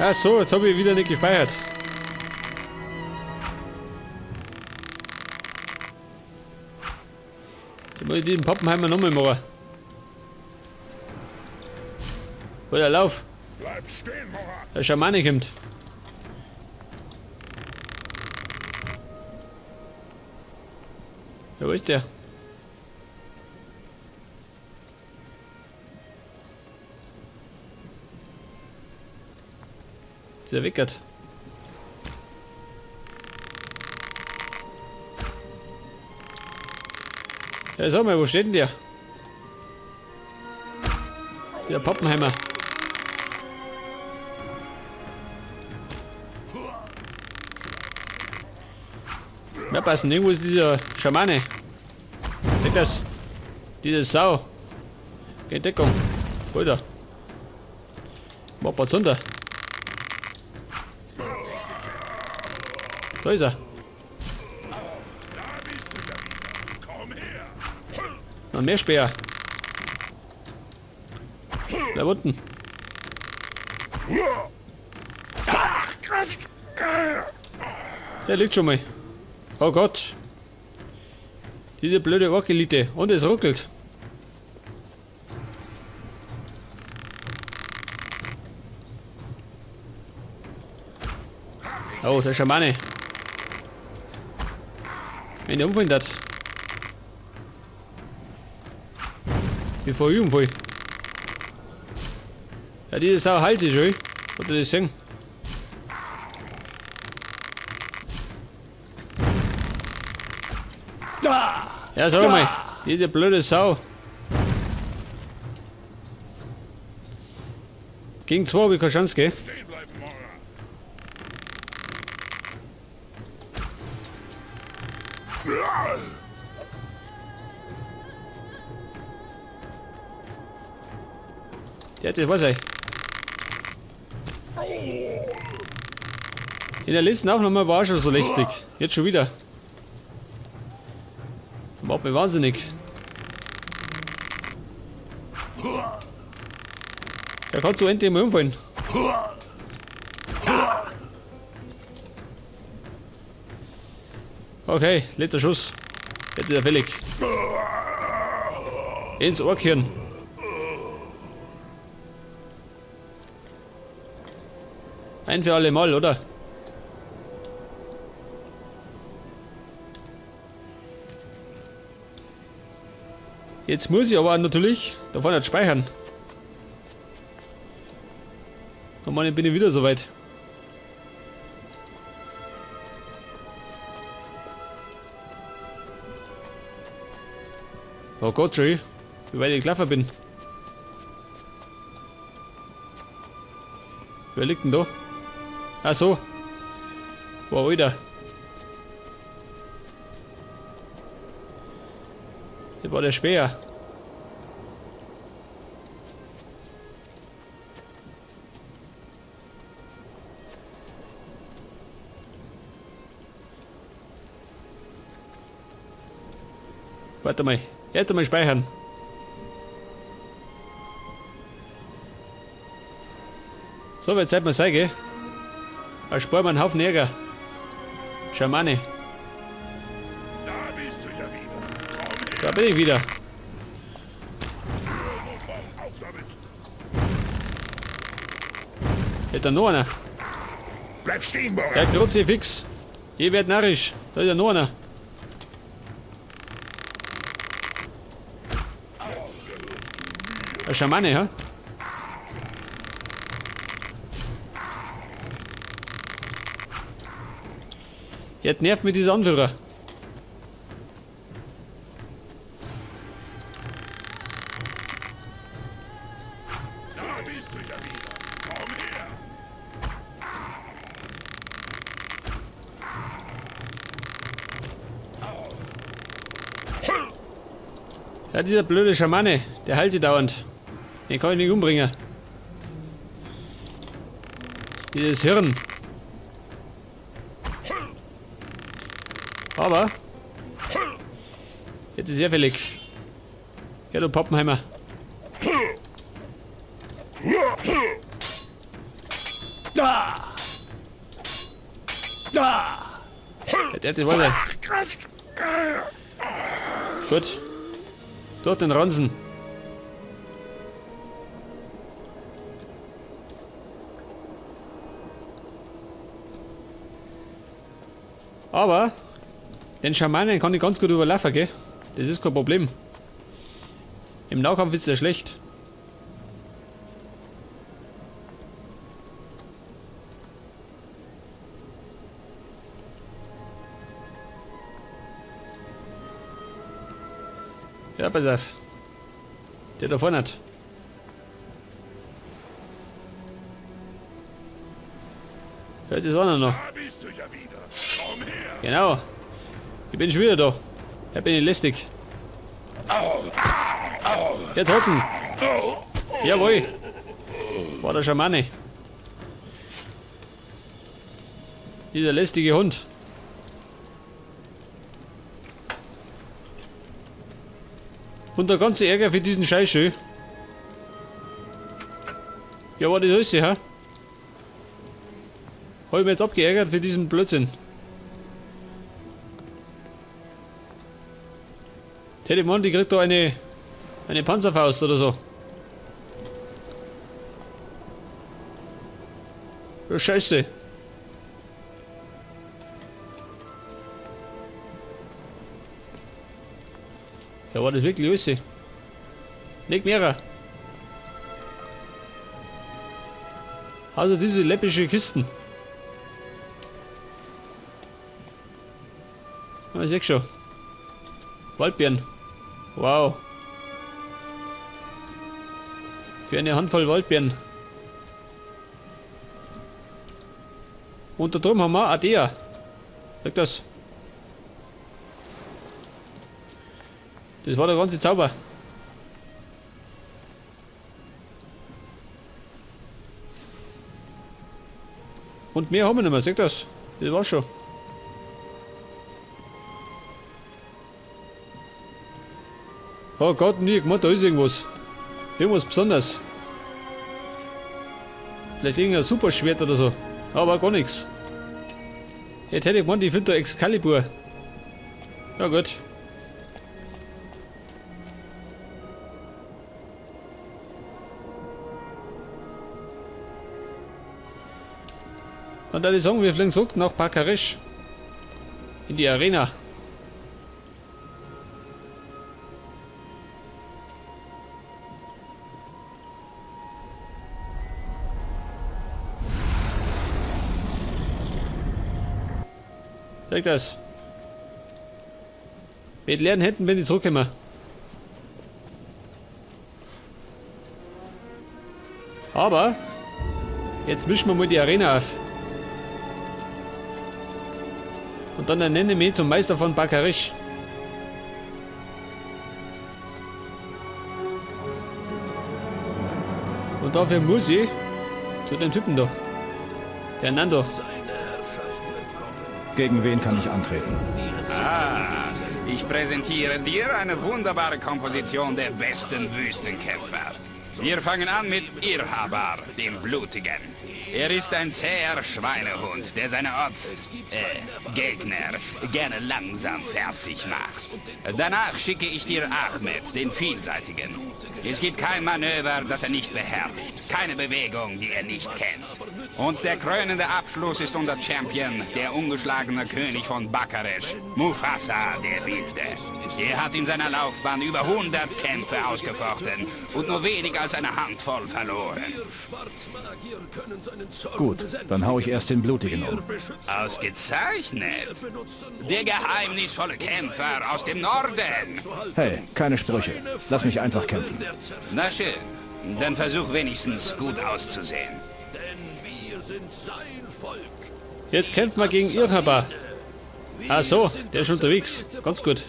Ach so, jetzt habe ich wieder nicht gespeichert. Jetzt muss ich diesen Pappenheimer nochmal machen. Oder lauf! Bleib stehen, Mora! Der Schamane kommt. Ja, wo ist der? Ist der weggert? Ja, sag mal, wo steht denn der? Der Pappenheimer. Ja, passen, irgendwo ist dieser Schamane. Deck das. Diese Sau. Geh in Deckung. Hol da. Mach was runter. Da ist er. Da bist du ja wieder. Komm her! Noch mehr Speer. Bleib unten. Der liegt schon mal. Oh Gott. Diese blöde Ork-Elite. Und es ruckelt. Oh, der Schamane. Wenn der umfallen hat. Bevor ich umfall. Ja, diese Sau heilt sich schon. Habt ihr das gesehen? Ja, sag mal, diese blöde Sau. Gegen zwei habe ich keine Chance, gell? Stehen bleiben, Mora! Ja, das war's ich. In der letzten Aufnahme war schon so lästig. Jetzt schon wieder. Macht mich wahnsinnig. Ja, kannst du endlich mal umfallen. Okay, letzter Schuss. Jetzt ist er fällig. Ins Ohrkirn. Ein für alle Mal, oder? Jetzt muss ich aber natürlich davon nicht speichern. Oh Mann, ich bin ich wieder soweit. Oh Gott, schön, wie weit ich gelaufen bin. Wer liegt denn da? Ach so. Wow, Alter. Das war der Speer. Warte mal. Erst einmal speichern. So, jetzt Zeit mal sein, gell? Da sparen wir einen Haufen Ärger. Schamane. Da bist du ja wieder. Komm her! Da bin ich wieder. Sofort auf damit! Hätte da noch einer. Bleib stehen, Mora! Ja, Kruzifix. Ich werd narrisch. Da ist ja noch einer. Ein Schamane, ja? Jetzt nervt mich dieser Anführer. Da bist du ja wieder. Komm her! Ja, dieser blöde Schamane, der heilt sich dauernd. Den kann ich nicht umbringen. Dieses Hirn. Aber jetzt ist er fällig. Ja, du Pappenheimer. Der das war Gut. Dort den Ransen. Aber den Schamanen kann ich ganz gut überlaufen, gell? Das ist kein Problem. Im Nahkampf ist er schlecht. Ja, pass auf. Der da vorne hat. Hört die Sonne noch. Da bist du ja wieder. Komm her. Genau. Ich bin schon wieder da. Ich bin ich lästig. Jetzt hat's ihn. Jawohl. War der Schamane. Dieser lästige Hund. Und der ganze Ärger für diesen Scheiß schön. Ja, war das alles, hä? Hab ich mich jetzt abgeärgert für diesen Blödsinn. Teddy Monty kriegt da eine Panzerfaust oder so. Oh, Scheiße. Ja, war das wirklich alles? Nicht mehrer. Also diese läppische Kisten. Ah, ich seh schon. Waldbeeren. Wow. Für eine Handvoll Waldbeeren. Und da drüben haben wir Adea. Sag das. Das war der ganze Zauber. Und mehr haben wir nicht mehr, sag das. Das war's schon. Oh Gott, nie gemacht, da ist irgendwas. Irgendwas Besonderes. Vielleicht irgendein Superschwert oder so. Aber gar nichts. Jetzt hätte ich gemeint, ich finde da Excalibur. Ja gut. Dann würde ich sagen, wir fliegen zurück nach Bakaresh. In die Arena. Sag das. Mit leeren Händen bin ich zurückgekommen. Aber jetzt mischen wir mal die Arena auf. Und dann ernenne ich mich zum Meister von Bakaresh. Und dafür muss ich zu dem Typen da. Der Nando. Gegen wen kann ich antreten? Ah, ich präsentiere dir eine wunderbare Komposition der besten Wüstenkämpfer. Wir fangen an mit Irhabar, dem Blutigen. Er ist ein zäher Schweinehund, der seine Gegner gerne langsam fertig macht. Danach schicke ich dir Ahmed, den Vielseitigen. Es gibt kein Manöver, das er nicht beherrscht, keine Bewegung, die er nicht kennt. Und der krönende Abschluss ist unser Champion, der ungeschlagene König von Bakaresh, Mufasa der Wilde. Er hat in seiner Laufbahn über 100 Kämpfe ausgefochten und nur weniger als eine Handvoll verloren. Gut, dann hau ich erst den Blutigen um. Ausgezeichnet. Der geheimnisvolle Kämpfer aus dem Norden. Hey, keine Sprüche. Lass mich einfach kämpfen. Na schön, dann versuch wenigstens gut auszusehen. Jetzt kämpfen wir gegen Irhabar. Ach so, der ist unterwegs. Ganz gut.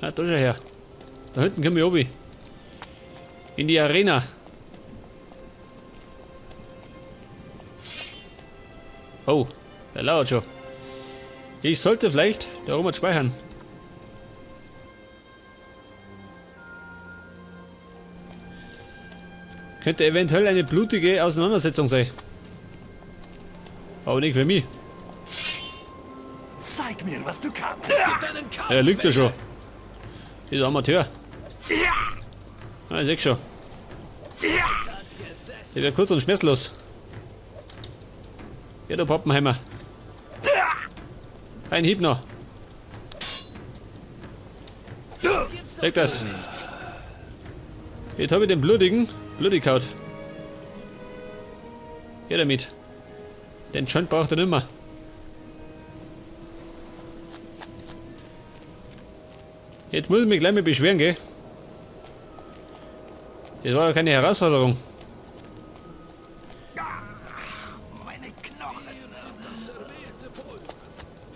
Ah, da schau her. Da hinten kommen wir oben. In die Arena. Oh, der lauert schon. Ich sollte vielleicht da oben speichern. Könnte eventuell eine blutige Auseinandersetzung sein. Aber nicht für mich. Zeig mir, was du kannst. Es gibt einen Kampf. Er liegt ja schon. Dieser Amateur. Ah, ich seh schon. Der wird kurz und schmerzlos. Ja, du Pappenheimer. Ein Hieb noch. Leg das. Jetzt hab ich den blutigen Blutighaut. Ja, damit. Den Joint braucht er nimmer. Jetzt muss ich mich gleich mal beschweren, gell? Das war ja keine Herausforderung. Meine Knochen.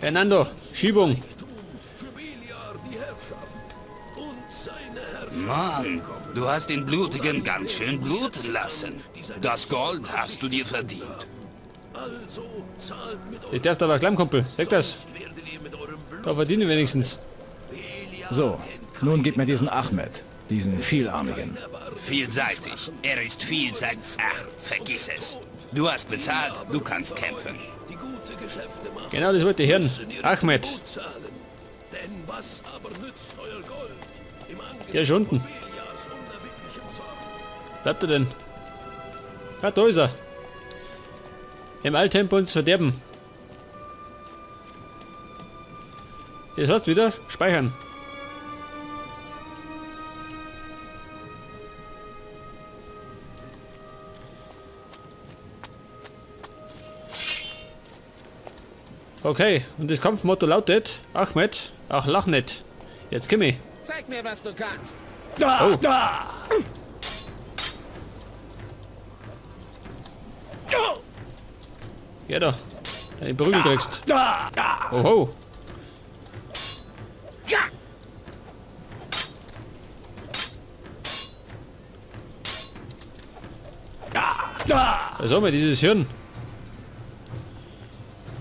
Hernando, Schiebung. Mann, du hast den Blutigen ganz schön bluten lassen. Das Gold hast du dir verdient. Ich darf da aber klein, Kumpel. Sag das. Da verdiene ich wenigstens. So, nun gib mir diesen Ahmed, diesen Vielarmigen. Vielseitig. Er ist vielseitig. Ach, vergiss es. Du hast bezahlt, du kannst kämpfen. Genau das wollte ich hören. Ahmed. Der ist unten. Bleibt er denn? Ja, da ist er. Im Alltempo ins Verderben. Das heißt wieder speichern. Okay, und das Kampfmotto lautet: Ahmed, ach lach nicht. Jetzt komm ich. Zeig mir, was du kannst. Oh. Ja da, deine Prügel kriegst. Oho. Was haben wir, dieses Hirn?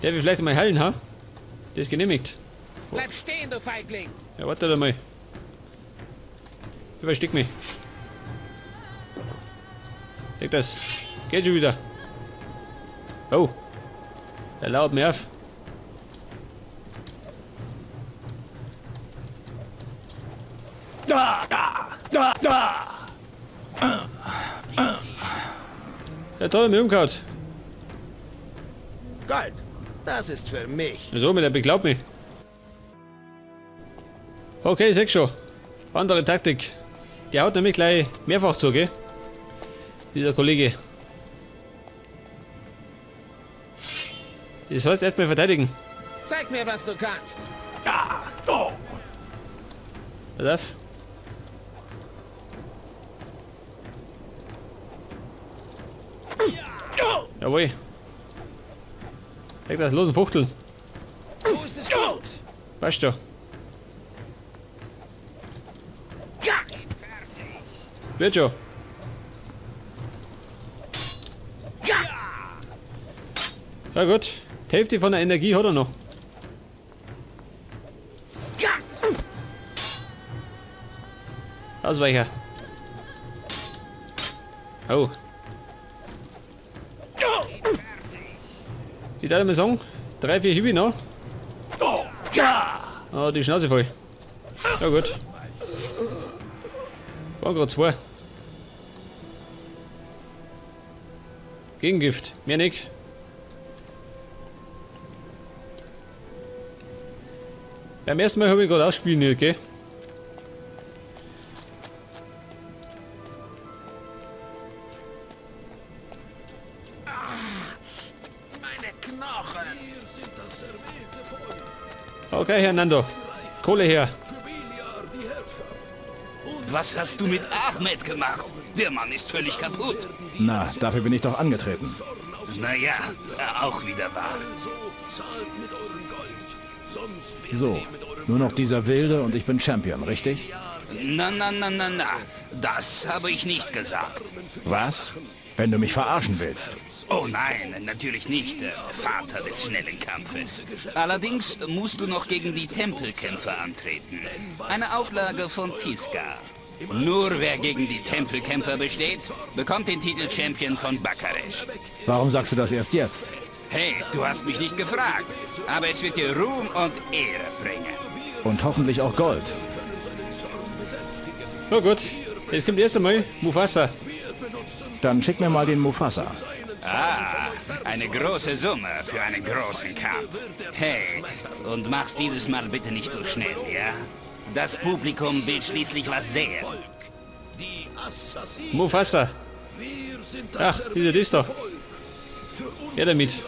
Der will vielleicht mal heilen, ha? Das ist genehmigt. Bleib stehen, du Feigling. Ja, warte da mal. Überstick mich. Leg das. Geht schon wieder. Oh. Der lauert mir auf. Der hat mich umgehauen. Gold, das ist für mich. So, mit der beglaubt mich. Okay, ich seh schon. Andere Taktik. Der haut nämlich gleich mehrfach zu, gell? Dieser Kollege. Das heißt erstmal verteidigen. Zeig mir, was du kannst. Pass auf. Jawohl. Leg das los und fuchteln. So ist es gut. Passt schon. Wird schon. Ja gut, die Hälfte von der Energie hat er noch. Ausweicher. Oh. Ich darf mal sagen, 3, 4 Hiebe noch. Ah, die Schnauze voll. Ja gut. Waren grad 2. Gegengift, mehr nicht. Beim ersten Mal hab ich grad ausspioniert, gell? Meine Knochen. Okay, Hernando. Kohle her. Was hast du mit Ahmed gemacht? Der Mann ist völlig kaputt. Na, dafür bin ich doch angetreten. Naja, auch wieder wahr. So, nur noch dieser Wilde und ich bin Champion, richtig? Na, na, na, na, na. Das habe ich nicht gesagt. Was? Wenn du mich verarschen willst. Oh nein, natürlich nicht, Vater des schnellen Kampfes. Allerdings musst du noch gegen die Tempelkämpfer antreten. Eine Auflage von Tiska. Nur wer gegen die Tempelkämpfer besteht, bekommt den Titel Champion von Bakaresh. Warum sagst du das erst jetzt? Hey, du hast mich nicht gefragt, aber es wird dir Ruhm und Ehre bringen. Und hoffentlich auch Gold. Na gut, jetzt kommt erst einmal Mufasa. Dann schick mir mal den Mufasa. Ah, eine große Summe für einen großen Kampf. Hey, und mach's dieses Mal bitte nicht so schnell, ja? Das Publikum will schließlich was sehen. Mufasa. Ach, ist ja das da. Her damit.